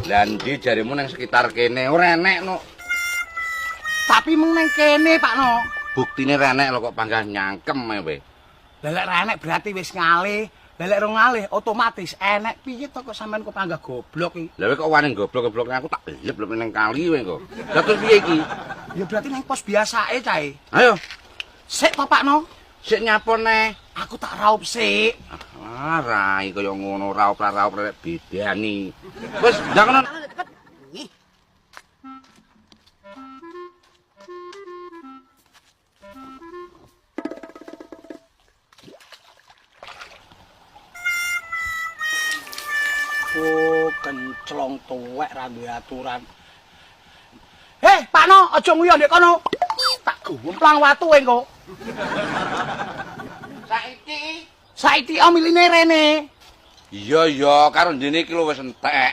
Lah ndi jaremu nang sekitar kene ora enek no. Tapi mung nang kene, Pak No. Buktine ra enek lho kok panggah nyangkem ae kowe. Lah lek ra enek berarti wis ngalih. Lah lek rong ngalih otomatis enek piye to kok sampean kok panggah goblok iki? Lah kowe kok wani goblok-goblok aku tak lep-lep nang kali kowe kok. Lah terus piye iki? Ya berarti nang pos biasake cae. Ayo, Sik to Pak No. Sik nyapa neh. Aku tak raup sik. Ah, rai kaya ngono raup-raup rek bedani. Wis, ndang kono. Oh, kenclong tuwek ra duwe aturan. Heh, Pak No, aja nguyuh ndek kono. Tak gumplang watu engko. Saiki. Saiki omiline rene. Iya iya, karo ndene iki lho wis entek.